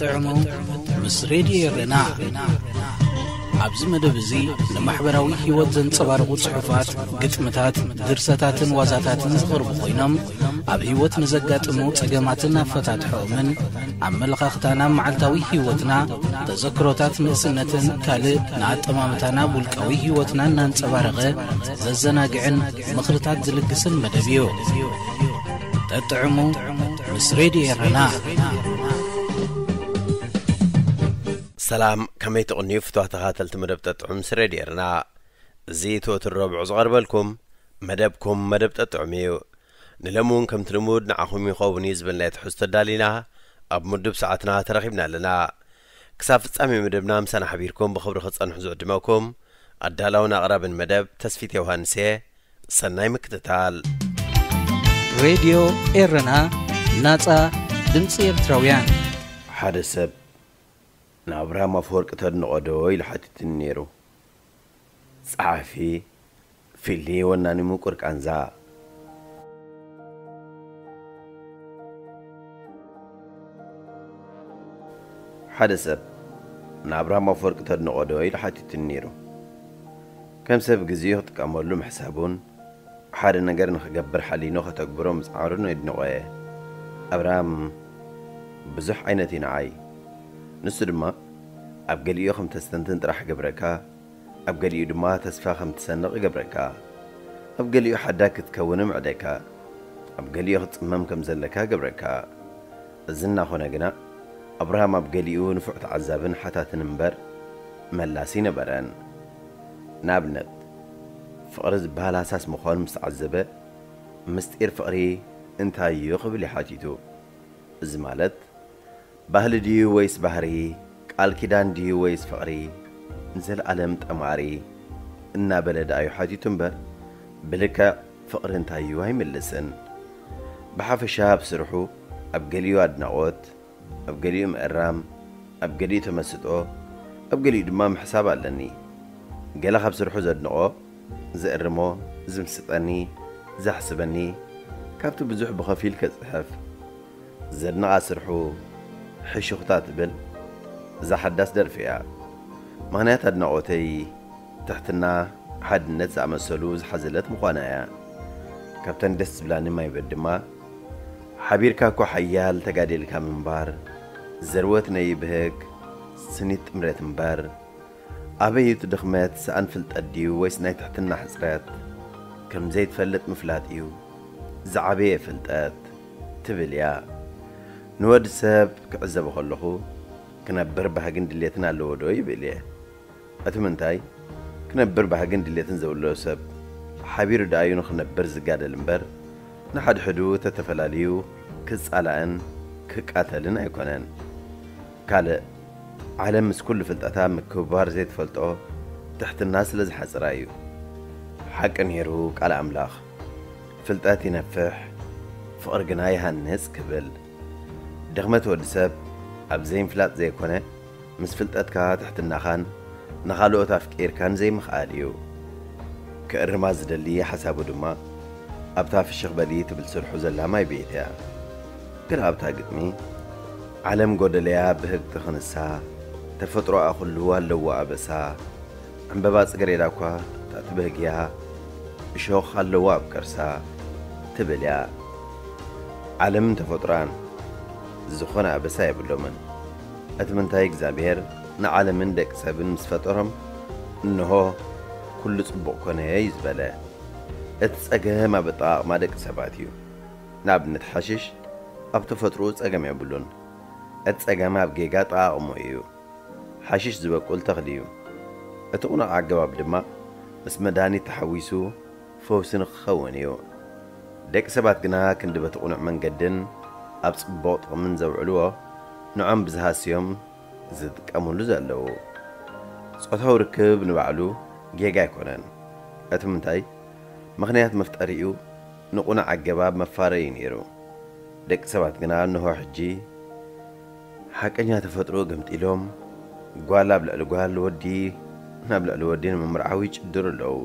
ጠጥዕሙ ምስ ሬድዮ ኤረና። ኣብዚ መደብ እዚ ንማሕበራዊ ህይወት ዘንጸባርቑ ጽሑፋት፣ ግጥምታት፣ ድርሰታትን ዋዛታትን ዝቐርቡ ኮይኖም፣ ኣብ ህይወት ንዘጋጥሙ ጸገማትን ኣፈታትሖኦምን፣ ኣመለኻኽታና ኣብ መዓልታዊ ህይወትና፣ ተዘክሮታት ንእስነትን ካልእ ንኣጠማምታና ኣብ ውልቃዊ ህይወትና እናንጸባረቐ ዘዘናግዕን ምኽርታት ዝልግስን መደብ እዩ። ጠጥዕሙ ምስ ሬድዮ ኤረና። ሰላም፣ ከመይ ትቕንዩ ፍትዋ ተኻተልቲ መደብ ጠጥዑም ምስ ሬድዮ ኤረና? እዚ እቲ ወትር ረብዑ ዝቐርበልኩም መደብኩም መደብ ጠጥዑም እዩ። ንሎሚ እውን ከምቲ ልሙድ ንዓኹም ይኸውን እዩ ዝበልናዮ ትሕዝቶ ኣዳሊና ኣብ ምዱብ ሰዓትና ተረኺብና ኣለና። ክሳብ ፍጻሜ መደብና ምሳና ሓቢርኩም ብኽብሪ ክትጸንሑ ዝዕድመኩም ኣዳላውን ኣቕራብን መደብ ተስፊት ዮሃንስ እየ። ሰናይ ምክትታል። ሬድዮ ኤረና፣ ናጻ ድምጺ ኤርትራውያን። ሓደ ሰብ ንኣብርሃም ኣፈወርቂ ተድንቖ ዶ ኢሉ ሓቲቱኒ ነይሩ። ጸሓፊ፣ ፊሊ ወናኒ ምቁር ቃንዛ። ሓደ ሰብ ንኣብርሃም ኣፈወርቂ ተድንቖ ዶ ኢሉ ሓቲቱኒ ነይሩ። ከም ሰብ ግዜኡ ክጥቀመሉ ምሕሳቡን ሓደ ነገር ንኽገብር ሓሊኑ ከተግብሮ ምጽዓሩን የድንቖ እየ። ኣብርሃም ብዙሕ ዓይነት እዩ ንዓይ። ንሱ ድማ ኣብ ገሊኡ ከም ተስተንትን ጥራሕ ይገብረካ፣ ኣብ ገሊኡ ድማ ተስፋ ከም ትሰንቕ ይገብረካ። ኣብ ገሊኡ ሓዳግ ክትከውን ይምዕደካ፣ ኣብ ገሊኡ ክትጽመም ከም ዘለካ ይገብረካ። እዚ እናኾነ ግና ኣብርሃም ኣብ ገሊኡ ንፉዕ ተዓዛብን ሓታትን እምበር መላሲ ኣይነበረን። ንኣብነት፣ ፍቕሪ ዝበሃል ሃሳስ ምዃኑ ምስ ተዓዘበ፣ ምስጢር ፍቕሪ እንታይ እዩ ክብል እዩ ሓቲቱ። እዚ ማለት፣ ባህሊ ድዩ ወይስ ባህሪ? ቃል ኪዳን ድዩ ወይስ ፍቕሪ? ንዘለኣለም ጠማሪ? እናበለ ደኣ እዩ ሓቲቱ እምበር፣ ብልክዕ ፍቕሪ እንታይ እዩ ኣይምልስን። ብሓፈሻ ኣብ ስርሑ፣ ኣብ ገሊኡ ኣድናቖት፣ ኣብ ገሊኡ ምእራም፣ ኣብ ገሊኡ ተመስጦ፣ ኣብ ገሊኡ ድማ ምሕሳብ ኣለኒ። ገለ ካብ ስርሑ ዘድንቖ፣ ዝእርሞ፣ ዝምስጠኒ፣ ዘሕስበኒ፣ ካብቲ ብዙሕ ብኸፊል ከጽሕፍ፣ ዘድንቓ ስርሑ ሕሹኽታ ትብል እዛ ሓዳስ ደርፊ እያ። ምኽንያት ኣድናቖተይ ትሕትና፣ ሓድነት ዝኣመሰሉ ዝሓዘለት ምዃና እያ። ካብተን ደስ ዝብላኒ ማይበት ድማ፣ ሓቢርካ እኮ ሓያል ተጋዲልካ ምንባር፣ ዘርወት ነይብህግ ስኒት ጥምረት እምበር፣ ኣበይ እዩ እቲ ድኽመት፣ ሰኣን ፍልጠት ድዩ ወይስ ናይ ትሕትና ሕጽረት? ከም ዘይትፈልጥ ምፍላጥ እዩ ዝዓበየ ፍልጠት ትብል እያ። ንወዲ ሰብ ክዕዘቦ ከለኹ፣ ክነብር ባህግን ድሌትን ኣለዎ ዶ ይብል እየ። እቲ ምንታይ፣ ክነብር ባህግን ድሌትን ዘብሎ ሰብ ሓቢሩ ደኣዩ ንኽነብር ዝጋደል እምበር፣ ንሓድሕዱ ተተፈላልዩ ክጻላእን ክቃተልን ኣይኮነን። ካልእ፣ ዓለም ምስ ኩሉ ፍልጠታ ምክብባር ዘይትፈልጦ ትሕትና ስለ ዝሓጽራ እዩ። ሓቂ ነይሩ ቃል ኣምላኽ፣ "ፍልጠት ይነፍሕ፣ ፍቕሪ ግና ይሃንጽ" ክብል። ድኽመት ወዲ ሰብ ኣብ ዘይምፍላጥ ዘይኮነ፣ ምስ ፍልጠትካ ትሕትናኻን ንኻልኦት ኣፍቂርካን ዘይምኽኣል እዩ። ክእርማ ዝደሊ ሓሳቡ ድማ ኣብታ ፍሽኽ በሊ ትብል ስርሑ ዘላ ማይ ቤት እያ። ገለ ኣብታ ግጥሚ፣ "ዓለም ጎደለያ ብህግቲ ክንሳ፣ ተፈጥሮኣ ኩሉ ኣለዎ ኣበሳ፣ ዕምበባ ጽገሬዳ እኳ ታትብህግያ፣ እሾኽ ኣለዎ ኣብ ከርሳ" ትብል እያ። ዓለምን ተፈጥሮኣን ዝኾነ ኣበሳ የብሎምን። እቲ ምንታይ እግዚኣብሔር ንዓለምን ደቂ ሰብን ምስ ፈጠሮም፣ "እንሆ ኩሉ ጽቡቕ ኮነ" እዩ ዝበለ። እቲ ጸገም ኣብ ኣጠቓቕማ ደቂ ሰባት እዩ። ንኣብነት ሓሽሽ ኣብ ተፈጥሮኡ ጸገም የብሉን። እቲ ጸገም ኣብ ጌጋ ኣጠቓቕምኡ እዩ። ሓሽሽ ዝበቁል ተኽሊ እዩ። እቲ ቁኑዕ ኣገባብ ድማ ምስ መድሃኒት ተሓዊሱ ፈውሲ ንክኸውን እዩ። ደቂ ሰባት ግና ክንዲ በቲ ቁኑዕ መንገድን ኣብ ጽቡቕ ጥቕምን ዘውዕልዎ፣ ንዖም ብዝሃስዮም ዝጥቀሙሉ ዘለዉ። ጾታዊ ርክብ ንባዕሉ ጌጋ ኣይኮነን። እቲ ምንታይ፣ ምኽንያት መፍጠሪኡ ንቑኑዕ ኣገባብ መፋረዪ ነይሩ። ደቂ ሰባት ግና እንሆ ሕጂ ሓቀኛ ተፈጥሮ ገምጢሎም፣ ጓል ኣብ ልዕሊ ጓል፣ ወዲ ናብ ልዕሊ ወዲ ንምምርዓው ይጭድሩ ኣለዉ።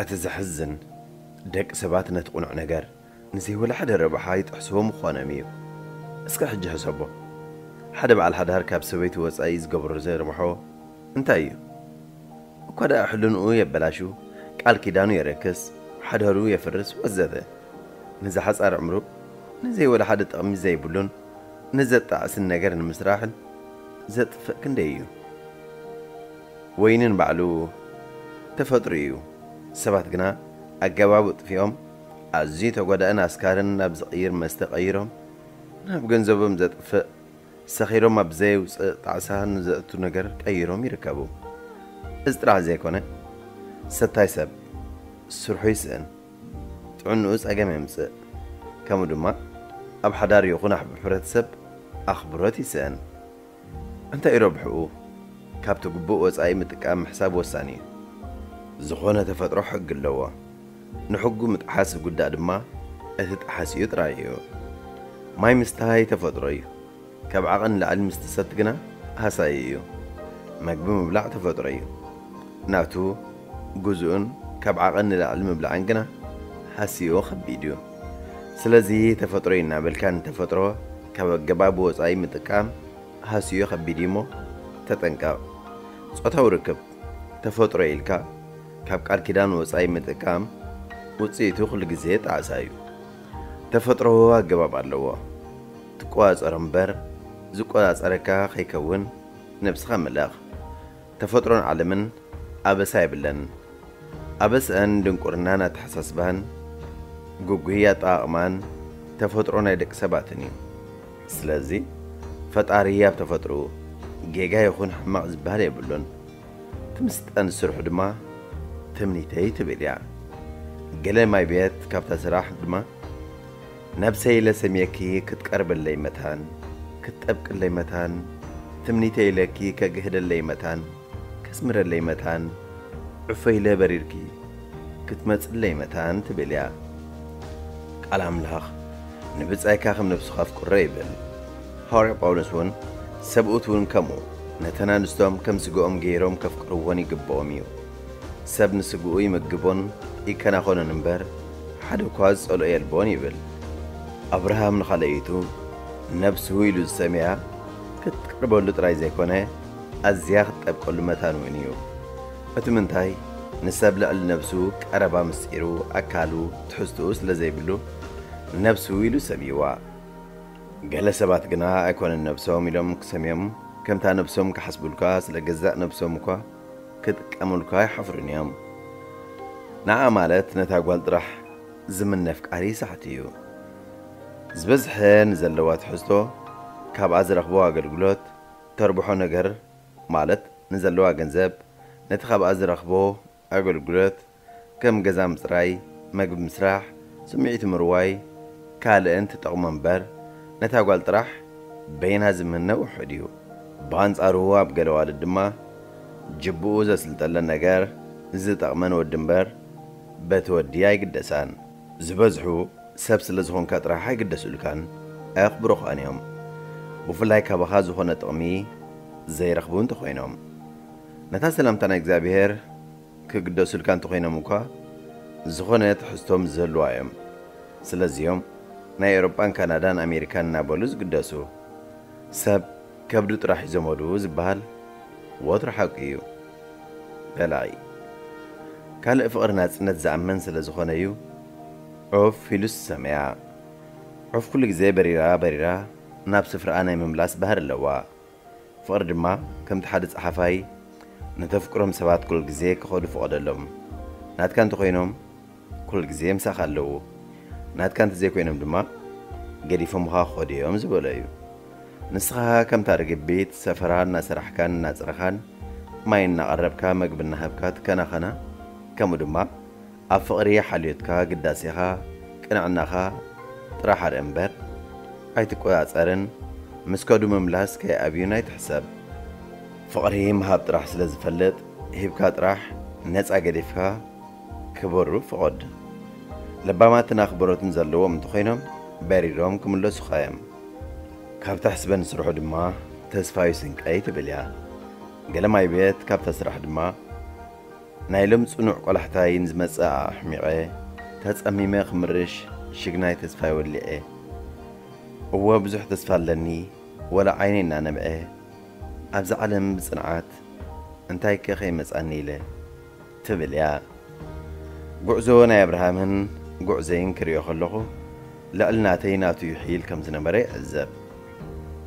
እቲ ዘሕዝን፣ ደቂ ሰባት ነቲ ቁኑዕ ነገር ንዘይወላ ሓደ ረብሓ ይጥሕስዎ ምዃኖም እዩ። እስከ ሕጂ ሕሰቦ። ሓደ በዓል ሓዳር ካብ ሰበይቱ ወጻኢ ዝገብሮ ዘርብሖ እንታይ እዩ? እኳ ደኣ ሕልንኡ የበላሹ፣ ቃል ኪዳኑ የረክስ፣ ሓዳሩ የፍርስ ወዘተ። ንዝሓጻር ዕምሩ ንዘይወላ ሓደ ጥቕሚ ዘይብሉን ንዘጣዕስን ነገር ንምስራሕን ዘጥፍእ ክንደይ እዩ። ወይንን ባዕሉ ተፈጥሩ እዩ። ሰባት ግና ኣገባቡ ጥፊኦም ኣዝዩ ተጎዳእን ኣስካርን ናብ ዝቕይር መስተ ቀይሮም ናብ ገንዘቦም ዘጥፍእ ሰኺሮም ኣብ ዘየውፅእ ጣዕሳ ንዘእቱ ነገር ቀይሮም ይርከቡ። እዚ ጥራሕ ዘይኮነ ሰታይ ሰብ ስርሑ ይስእን፣ ጥዕንኡ ጸገም የምጽእ፣ ከምኡ ድማ ኣብ ሓዳር ይኹን ኣብ ሕብረተሰብ ኣኽብሮት ይስእን። እንታይ ረብሕኡ? ካብቲ ግቡእ ወጻኢ ምጥቃም ምሕሳብ ወሳኒ እዩ። ዝኾነ ተፈጥሮ ሕጊ ኣለዎ። ንሕጉ ምጥሓስ ዝጉዳእ ድማ እቲ ጠሓሲኡ ጥራይ እዩ። ማይ ምስታይ ተፈጥሮ እዩ። ካብ ዓቐን ንላዕሊ ምስ ትሰቲ ግና ሃሳዩ እዩ። መግቢ ምብላዕ ተፈጥሮ እዩ። ናቱ ግዙእን ካብ ዓቐን ንላዕሊ ምብላዕን ግና ሃሲኡ ከቢድ እዩ። ስለዚ ተፈጥሮ እዩ እናበልካ ንተፈጥሮ ካብ ኣገባብ ወጻኢ ምጥቃም ሃሲኡ ከቢድ እዩ እሞ ተጠንቀቕ። ጾታዊ ርክብ ተፈጥሮ ኢልካ ካብ ቃል ኪዳን ወጻኢ ምጥቃም ውጽኢቱ ኩሉ ግዜ ጣዕሳ እዩ። ተፈጥሮ ኣገባብ ኣለዎ። ትቆጻጸሮ እምበር ዝቆጻጸረካ ከይከውን ነብስኻ ምለኽ። ተፈጥሮን ዓለምን ኣበሳ የብለን። ኣበስአን ድንቁርናን ኣተሓሳስባን ግጉይ ኣጠቓቕማን ተፈጥሮ ናይ ደቂ ሰባትን እዩ። ስለዚ ፈጣሪ ኣብ ተፈጥሮ ጌጋ ይኹን ሕማቕ ዝበሃል የብሉን። ትምስጠን ስርሑ ድማ ትምኒተይ ትብል እያ። ገለ ማይ ቤት ካብታ ስራሕ ድማ ነብሰይ ኢለ ሰምየኪ ክትቀርብለይ መታን ክትጠብቅለይ መታን ትምኒተይ ኢለኪ ከግህደለይ መታን ከስምረለይ መታን ዕፎ ኢለ በሪርኪ ክትመጽለይ መታን ትብል እያ። ቃል ኣምላኽ ንብጻይካ ከም ነብስኻ ኣፍቅሮ ይብል። ሃዋርያ ጳውሎስ እውን ሰብኡት እውን ከምኡ ነተን ኣንስቶም ከም ስግኦም ገይሮም ከፍቅርዎን ይግብኦም እዩ። ሰብ ንስግኡ ይምግቦን ይከናኸኖን እምበር ሓደ እኳ ዝጸልኦ የልቦን ይብል። ኣብርሃም ንኻልኣይቱ ነብሱ ኢሉ ዝሰምያ ክትቀርበሉ ጥራይ ዘይኮነ ኣዝያ ክትጠብቀሉ መታን እውን እዩ። እቲ ምንታይ ንሰብ ልዕሊ ነብሱ ቀረባ ምስጢሩ ኣካሉ ትሕዝትኡ ስለ ዘይብሉ ነብሱ ኢሉ ሰምይዋ። ገለ ሰባት ግና ኣይኮነን ነብሶም ኢሎም ክሰምዮም ከምታ ነብሶም ክሓስቡልካ ስለ ገዛእ ነብሶም እኳ ክጥቀሙልካ ኣይሓፍሩን እዮም። ንዓ ማለት ነታ ጓል ጥራሕ ዝምነ ኣፍቃሪ ሳሕቲ እዩ። ዝበዝሐ ንዘለዋ ትሕዝቶ ካብኣ ዝረኽቦ ኣገልግሎት ተርብሖ ነገር ማለት ንዘለዋ ገንዘብ ነቲ ካብኣ ዝረኽቦ ኣገልግሎት ከም ገዛ ምጽራይ፣ መግቢ ምስራሕ፣ ስምዒቱ ምርዋይ፣ ካልእን ትጠቕሞ እምበር ነታ ጓል ጥራሕ በይና ዝምህነ ውሑድ እዩ። ብኣንጻሩ ኣብ ገለ ኣዋልድ ድማ ጅብኡ ዘስልጠለን ነገር ዝጠቕመን ወዲ እምበር በቲ ወዲ ኣይግደሳን። ዝበዝሑ ሰብ ስለ ዝኾንካ ጥራሕ ኣይግደሱልካን ኣየኽብሩኻን እዮም። ብፍላይ ካባኻ ዝኾነ ጥቕሚ ዘይረኽቡ እንተኾይኖም። ነታ ሰላምታ ናይ እግዚኣብሔር ክግደሱልካ እንተኾይኖም እኳ ዝኾነ ትሕዝቶም ዝህልዋ እዮም። ስለዚዮም ናይ ኤውሮጳን ካናዳን ኣሜሪካን እናበሉ ዝግደሱ። ሰብ ከብዱ ጥራሕ እዩ ዘመዱ ዝበሃል ወትሩ ሓቂ እዩ። ገላኢ ካልእ ፍቕሪ ናጽነት ዝኣምን ስለ ዝኾነ እዩ ዑፍ ኢሉ ዝሰመያ። ዑፍ ኩሉ ግዜ በሪራ በሪራ ናብ ስፍራኣ ናይ ምምላስ ባህሪ ኣለዋ። ፍቕሪ ድማ ከምቲ ሓደ ጸሓፋይ ንተፍቅሮም ሰባት ኩሉ ግዜ ክኸዱ ፍቐደሎም። ናትካ እንተኾይኖም ኩሉ ግዜ ምሳኻ ኣለዉ። ናትካ እንተዘይኮይኖም ድማ ገዲፎምኻ ክኸዱ እዮም ዝበሎ እዩ። ንስኻ ከምታ ርግቢት ሰፈራ እናሰራሕካን እናጽረኻን ማይ እናቐረብካ መግቢ እናሃብካ ትከናኸና፣ ከምኡ ድማ ኣብ ፍቕሪ ሓልዮትካ ግዳሴኻ ቅንዕናኻ ጥራሕ ኣርኢ እምበር ኣይትቆጻጸርን ምስ ከዱ ምምላስ ከይኣብዩን ኣይትሕሰብ። ፍቕሪ ምሃብ ጥራሕ ስለ ዝፈልጥ ሂብካ ጥራሕ ነጻ ገዲፍካ ክበሩ ፍቐድ። ለባማትን ኣኽብሮትን ዘለዎም እንተኾይኖም በሪሮም ክምለሱኻ እዮም። ካብ ትሕስበኒ ስርሑ ድማ ተስፋዩ ስንቀይ ትብል እያ። ገለ ማይ ቤት ካብታ ስራሕ ድማ ናይ ሎም ጽኑዕ ቆላሕታይን ዝመጽእ ኣሕሚቐ ተጸሚመ ክምርሽ ሽግናይ ተስፋይ ወሊዐ። እወ ብዙሕ ተስፋ ኣለኒ ወላ ዓይነይ እናነብዐ፣ ኣብዛ ዓለም ብጽንዓት እንታይ ከ ከይመጻኒ ኢለ ትብል እያ። ጉዕዞ ናይ ኣብርሃምን ጉዕዘይን ክርእዮ ከለኹ፣ ልዕሊ ናተይ ናቱ ይሕይል ከም ዝነበረ ይዕዘብ።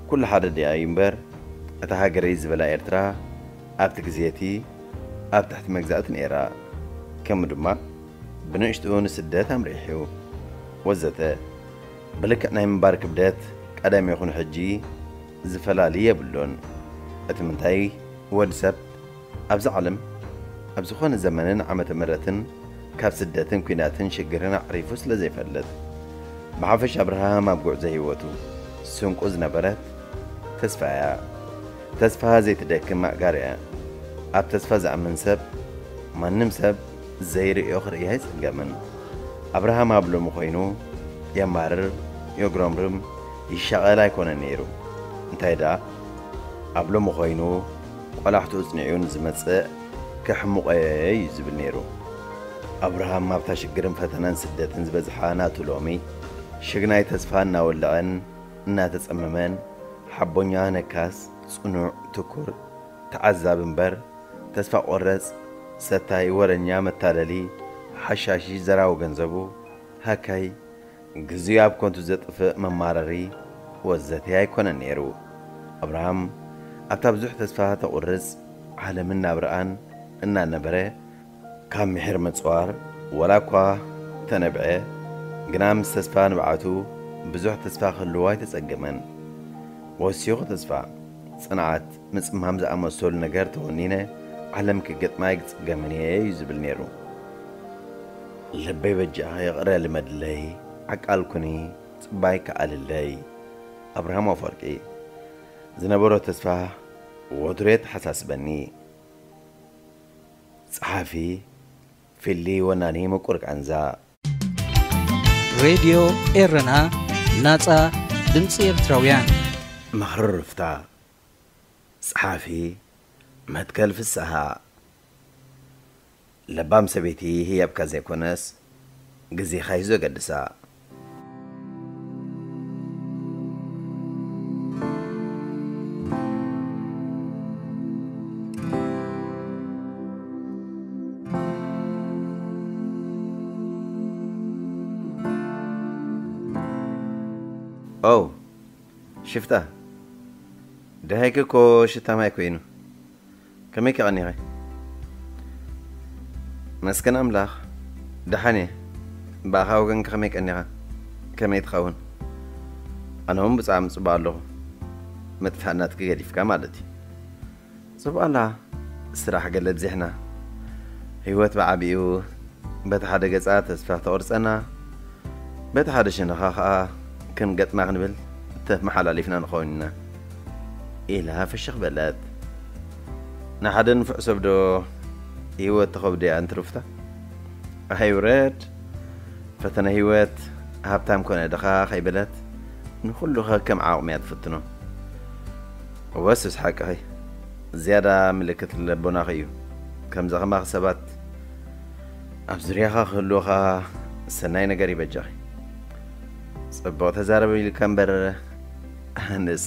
ኩሉ ሓደ ድኣ እዩ እምበር፣ እታ ሃገረይ ዝበላ ኤርትራ ኣብቲ ግዜ እቲ ኣብ ትሕቲ መግዛእቲ ነይራ። ከምኡ ድማ ብንእሽትኡ ንስደት ኣምሪሑ ወዘተ። ብልክዕ ናይ ምንባር ክብደት ቀደም ይኹን ሕጂ ዝፈላሊ የብሉን። እቲ ምንታይ ወዲ ሰብ ኣብዚ ዓለም ኣብ ዝኾነ ዘመንን ዓመተ ምሕረትን ካብ ስደትን ኲናትን ሽግርን ኣዕሪፉ ስለ ዘይፈልጥ። ብሓፈሻ ኣብርሃም ኣብ ጉዕዞ ህይወቱ ስንቁ ዝነበረት ተስፋ እያ። ተስፋ ዘይትደክም ኣእጋር እያ። ኣብ ተስፋ ዝኣምን ሰብ ማንም ሰብ ዘይርእዮ ክርእያ ኣይጽገምን። ኣብርሃም ኣብ ሎሚ ኮይኑ የማርር፣ የጉረምርም፣ ይሻቐል ኣይኮነን ነይሩ። እንታይ ደኣ ኣብ ሎሚ ኮይኑ ቆላሕትኡ ጽኒዑ ንዝመጽእ ከሕምቖ እዩ ዝብል ነይሩ። ኣብርሃም ኣብታ ሽግርን ፈተናን ስደትን ዝበዝሓ ናቱ ሎሚ ሽግናይ ተስፋ እናወለዐን እናተጸመመን ሓቦኛ ነካስ ጽኑዕ ትኩር ተዓዛቢ እምበር ተስፋ ቆረጽ ሰታይ ወረኛ መታለሊ ሓሻሺ ዘራዊ ገንዘቡ ሃካይ ግዜኡ ኣብ ኮንቱ ዘጥፍእ መማረሪ ወዘተ ኣይኮነን ነይሩ። ኣብርሃም ኣብታ ብዙሕ ተስፋ ተቑርጽ ዓለም እናብርኣን እናነበረ ካብ ምሒር ምጽዋር ወላ እኳ ተነብዐ ግና ምስ ተስፋ ንብዓቱ ብዙሕ ተስፋ ክህልዎ ኣይተጸገመን። ወሲኹ ተስፋ፣ ጽንዓት፣ ምጽማም ዝኣመሰሉ ነገር ተወኒነ ዓለም ክገጥማ ኣይግጽገምን እየ እዩ ዝብል ነይሩ። ልበይ በጃ ይቕረ ልመድለይ ዓቃልኩኒ ጽባይ ከኣልለይ ኣብርሃም ኣፈወርቂ ዝነበሮ ተስፋ ወትሩ የተሓሳስበኒ። ጸሓፊ ፊሊ ወናኒ ምቁር ቃንዛ። ሬድዮ ኤረና፣ ናጻ ድምጺ ኤርትራውያን። መኽርርፍታ። ጸሓፊ መትከል ፍስሃ። ለባም ሰበይቲ ህያብካ ዘይኮነስ ግዜኻ እዩ ዘገድሳ። ኦው ሽፍታ፣ ደሃይኪ እኮ ሽታ ማይ ኮይኑ። ከመይ ከቐኒኺ? መስገን ኣምላኽ ደሓን እየ። ብኣኻ ወገንከ ከመይ ቀኒኻ? ከመይ ትኸውን? ኣነ እውን ብጣዕሚ ጽቡቕ ኣለኹ። ምጥፋእ ናትኪ ገዲፍካ ማለት እዩ። ጽቡቕ ኣላ። ስራሕ ገለ ኣብዚሕና። ህይወት ብዓቢኡ በቲ ሓደ ገጻ ተስፋ ተቑርጸና፣ በቲ ሓደ ሸነኻ ኸኣ ክንገጥማ ክንብል ተመሓላሊፍና ንኸውን ኢና ኢላ ፍሽኽ በለት። ንሓደ ንፉዕ ሰብ ዶ ህይወት ተኸብዶ እያ እንትርፍታ? ኣይውረድ። ፈተነ ህይወት ሃብታም ኮነ ድኻ ከይበለት ንኹሉ ከከም ዓቕሙ እያ ትፍትኖ። እወ ሱስ ሓቅኺ። ዝያዳ ምልክት ልቦናኺ እዩ። ከምዛ ኸማኺ ሰባት ኣብ ዙርያኻ ክህልወኻ ሰናይ ነገር ይበጃኺ። ጽቡቕ ተዛረብ ኢልካ እምበር ኣነስ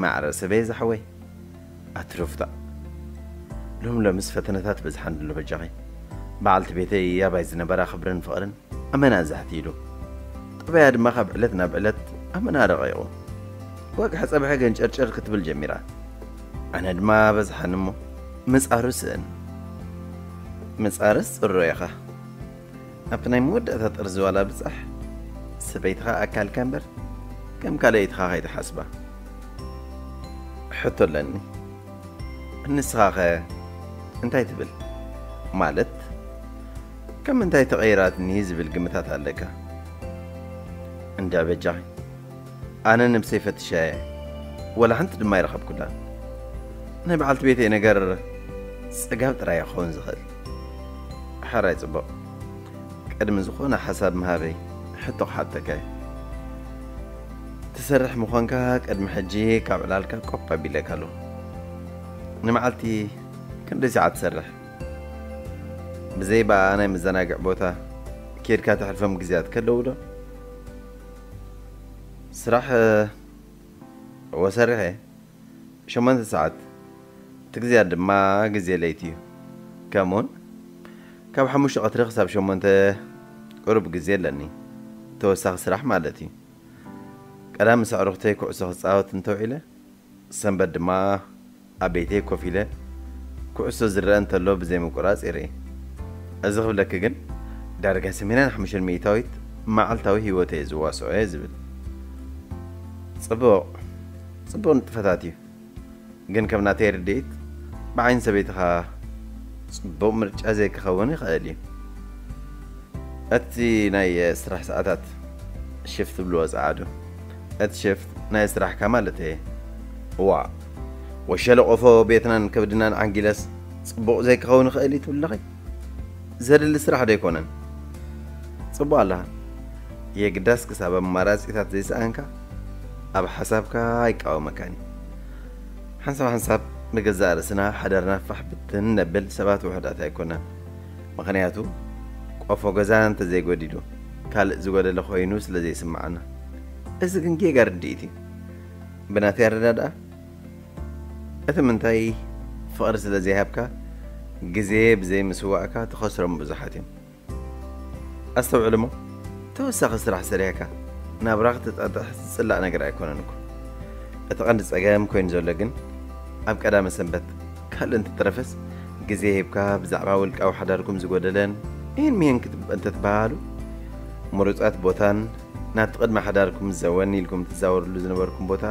ማዕረ ሰበይ ዝሓወይ ኣትርፍታ። ሎም ሎምስ ፈተነታት በዝሓን ድሎ በጃኺ። በዓልቲ ቤተይ ኣባይ ዝነበራ ክብርን ፍቕርን ኣመና ዛሕቲ ኢሉ። ጠባያ ድማ ካብ ዕለት ናብ ዕለት ኣመና ረቒቑ። ወግሐ ጸብሐ ገንጨርጨር ክትብል ጀሚራ። ኣነ ድማ በዝሓኒ እሞ ምጻሩ ስእን። ምጻርስ ጽሩይ ኢኻ። ኣብቲ ናይ መወዳእታ ጥርዚ ዋላ ብጻሕ ሰበይትኻ ኣካልካ እምበር ከም ካልኣይትኻ ከይትሓስባ። ሕቶ ኣለኒ። ንስኻኸ እንታይ ትብል? ማለት ከም ምንታይ ተቐይራትኒ ዝብል ግምታት ኣለካ? እንድዒ በጃኺ። ኣነ ነብሰይ ፈትሻየ፣ ወላ ሓንቲ ድማ ኣይረኸብኩላን። ናይ በዓልቲ ቤተይ ነገር ጽጋብ ጥራይ ክኸውን ዝኽእል። ሕራይ ጽቡቕ። ቅድሚ ዝኾነ ሓሳብ ምሃበይ ሕቶ ክሓተካ እየ። ትሰርሕ ምዃንካ ቅድሚ ሕጂ ካብ ዕላልካ ቆፕ ኣቢለካ ኣለኹ። ንመዓልቲ ክንደይ ሰዓት ትሰርሕ? ብዘይ በኣ ናይ መዘናግዒ ቦታ ኬድካ ተሕልፎም ግዜያት ከለዉ ዶ? ስራሕ እወ ሰሪሐ። ሸሞንተ ሰዓት። እቲ ግዜያት ድማ ግዜ ለይቲ እዩ። ከምኡውን ካብ ሓሙሽተ ቀትሪ ክሳብ ሸሞንተ ቁሩብ ግዜ ኣለኒ። ተወሳኺ ስራሕ ማለት እዩ። ቀዳም ምስ ኣዕሩኽተይ ኩዕሶ ክጻወት እንተውዒለ፣ ሰንበት ድማ ኣብ ቤተይ ኮፍ ኢለ ኩዕሶ ዝረአ እንተሎ ብዘይ ምቁራጽ ይርኢ። እዚ ክብለኪ ግን ዳርጋ ሰማንያን ሓሙሽተን ሚእታዊት መዓልታዊ ህይወተይ ዝዋስኦ እየ ዝብል። ጽቡቕ፣ ጽቡቕ ንጥፈታት እዩ። ግን ከም ናተይ ርድኢት ብዓይኒ ሰበይትኻ ጽቡቕ ምርጫ ዘይክኸውን ይኽእል እዩ። እቲ ናይ ስራሕ ሰዓታት ሽፍት ትብልዎ ጸዓዱ። እቲ ሽፍት ናይ ስራሕካ ማለት እየ። እዋ፣ ወሸለ ቆፎ ቤትናን ከብድናን ዓንጊለስ ጽቡቕ ዘይክኸውን ይኽእል እዩ ትብል ኣለኺ? ዘድሊ ስራሕ ዶ ኣይኮነን? ጽቡቕ ኣለኻ። የግዳስ ክሳብ ኣማራጺታት ዘይሰኣንካ ኣብ ሓሳብካ ኣይቃወመካን እዩ። ሓንሳብ ሓንሳብ ብገዛእ ርእስና ሓዳርና ፋሕ ብትን ነብል ሰባት ውሑዳት ኣይኮናን። ምኽንያቱ ቆፎ ገዛ እንተዘይጎዲሉ ካልእ ዝጎደለ ኮይኑ ስለ ዘይስምዓና። እዚ ግን ጌጋ ርድኢት እዩ። ብናተይ ኣረዳድኣ እቲ ምንታይ ፍቕሪ ስለ ዘይሃብካ ግዜ ብዘይ ምስዋእካ ትኸስሮም ብዙሓት እዮም። ኣስተውዕል እሞ ተወሳኺ ስራሕ ሰሪሕካ ናብራ ክትጣጥሕ ዝጽላእ ነገር ኣይኮነን እኮ። እቲ ቀንዲ ጸገም ኮይኑ ዘሎ ግን ኣብ ቀዳመ ሰንበት ካልእ እንተተረፈስ ግዜ ሂብካ ብዛዕባ ውልቃዊ ሓዳርኩም ዝጎደለን ይህን ምሂን ክትብ-፣ እንተትበሃሉ ምሩጻት ቦታን ናብቲ ቅድሚ ሓዳርኩም ዘወን ኢልኩም ትዛወርሉ ዝነበርኩም ቦታ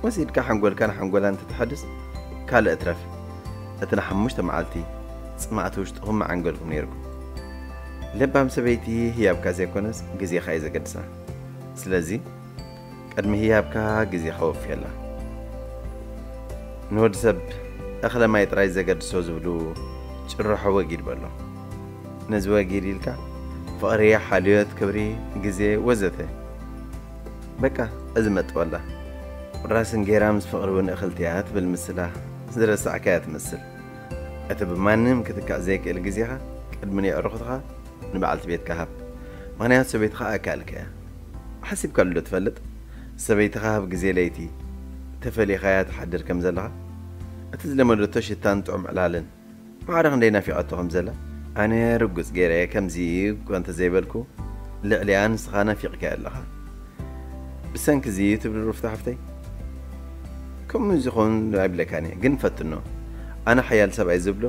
ወሲድካ ሓንጎልካን ሓንጎላን እንተትሓድስ ካልእ እትረፍ። እቲ ንሓሙሽተ መዓልቲ ጽማእቲ ውሽጥኹም መዓንገልኩም ነይርኩም። ለባም ሰበይቲ ህያብካ ዘይኮነስ ግዜኻ እዩ ዘገድሳ። ስለዚ ቅድሚ ህያብካ ግዜኻ ወፍየላ። ንወዲ ሰብ እኽለ ማይ ጥራይ ዘገድሶ ዝብሉ ጭርሖ ወጊድ በሎ። ነዚ ወጊድ ኢልካ ፍቕሪ፣ ሓልዮት፣ ክብሪ፣ ግዜ ወዘተ። በቃ እዚ መጥወላ። ቁራስ እንጌራ ምስ ፍቕሪ እውን እኽልቲ እያ ትብል ምስላ ዝረሳዕካያ ትመስል። እቲ ብማንም ክትካእ ዘይክእል ግዜኻ ቅድሚ ናይ ኣዕሩኽትኻ ንበዓልቲ ቤትካ ሃብ። ምኽንያቱ ሰበይትኻ ኣካልካ እያ። ሓሲብካሉ ዶ ትፈልጥ? ሰበይትኻ ኣብ ግዜ ለይቲ ተፈሊኻያ ትሓድር ከም ዘለኻ፣ እቲ ዝለመደቶ ሽታን ጥዑም ዕላልን ማዕረ ክንደይ ናፊቐቶ ከም ዘላ፣ ኣነ ርጉጽ ገይረ ከምዚ እኮ እንተዘይበልኩ፣ ልዕሊኣ ንስኻ ናፊቕካያ ኣለኻ። ብሰንኪ እዚ ትብል ሩፍታ ሓፍተይ? ከምኡ ዝኸውን ኣይብለካን እየ፣ ግን ፈትኖ። ኣነ ሓያል ሰብኣይ ዝብሎ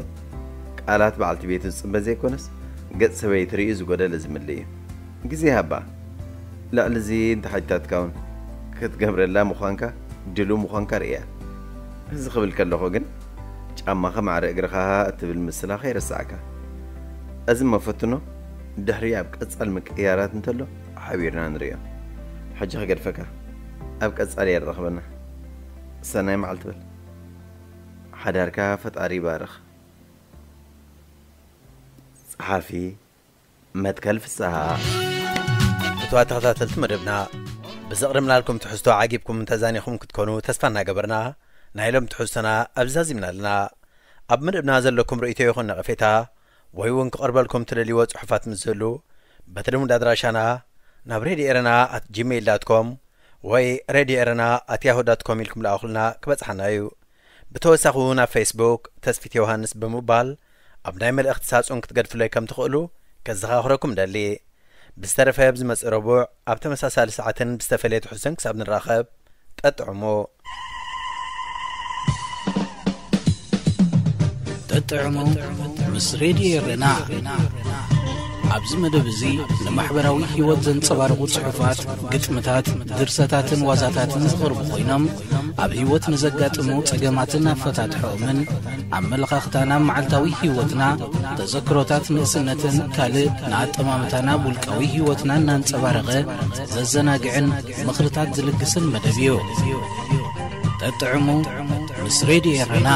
ቃላት በዓልቲ ቤቱ ዝጽበ ዘይኮነስ፣ ገጽ ሰበይቲ ርእዩ ዝጎደለ ዝምልእ እዩ። ግዜ ሃባ። ልዕሊ እዚ እንተሓቲታትካ እውን ክትገብረላ ምዃንካ ድሉው ምዃንካ ርእያ። እዚ ክብል ከለኹ ግን ጫማኻ ማዕረ እግርኻ እትብል ምስላ ከይረሳዕካ። እዚ እሞ ፈትኖ፣ ድሕሪ ኣብ ቀጻሊ ምቅይያራት እንተሎ ሓቢርና ንርእዮ። ሕጂ ክገድፈካ። ኣብ ቀጻሊ የራኽበና። ሰናይ መዓልቲ በል። ሓዳርካ ፈጣሪ ይባርኽ። ጸሓፊ መትከል ፍስሃ። እትዋ ተኸታተልቲ መደብና፣ ብዘቕረብናልኩም ትሕዝቶ ዓጊብኩም ተዛኒኹም ክትኮኑ ተስፋ እናገበርና፣ ናይ ሎም ትሕዝቶና ኣብዚ ዛዚምና ኣለና። ኣብ መደብና ዘለኩም ርእይቶ ይኹን ነቐፌታ፣ ወይ እውን ክቐርበልኩም ትደልይዎ ጽሑፋት ምስ ዝህሉ፣ በቲ ልሙድ ኣድራሻና ናብ ሬድዮ ኤረና ኣት ጂሜይል ዳት ኮም ወይ ሬድዮ ኤረና ኣት ያሁ ዳት ኮም ኢልኩም ለኣኹልና ክበጽሓና እዩ። ብተወሳኺ እውን ኣብ ፌስቡክ ተስፊት ዮሃንስ ብምባል ኣብ ናይ መልእኽቲ ሳጹን ክትገድፍለይ ከም ትኽእሉ ከዘኻኽረኩም ደሊ። ብዝተረፈ ኣብ ዝመጽእ ረቡዕ ኣብ ተመሳሳሊ ሰዓትን ብዝተፈለየ ትሕዝቶን ክሳብ ንራኸብ፣ ጠጥዕሙ። ጠጥዕሙ ምስ ሬድዮ ኤረና። ኣብዚ መደብ እዚ ንማሕበራዊ ህይወት ዘንጸባርቑ ጽሑፋት፣ ግጥምታት፣ ድርሰታትን ዋዛታትን ዝቐርቡ ኮይኖም፣ ኣብ ህይወት ንዘጋጥሙ ጸገማትን ኣፈታትሖኦምን፣ ኣመለኻኽታና፣ መዓልታዊ ህይወትና፣ ተዘክሮታት ንእስነትን ካልእ ንኣጠማምታና ኣብ ውልቃዊ ህይወትና እናንጸባረቐ ዘዘናግዕን ምኽርታት ዝልግስን መደብ እዩ። ጠጥዕሙ ምስ ሬድዮ ኤረና።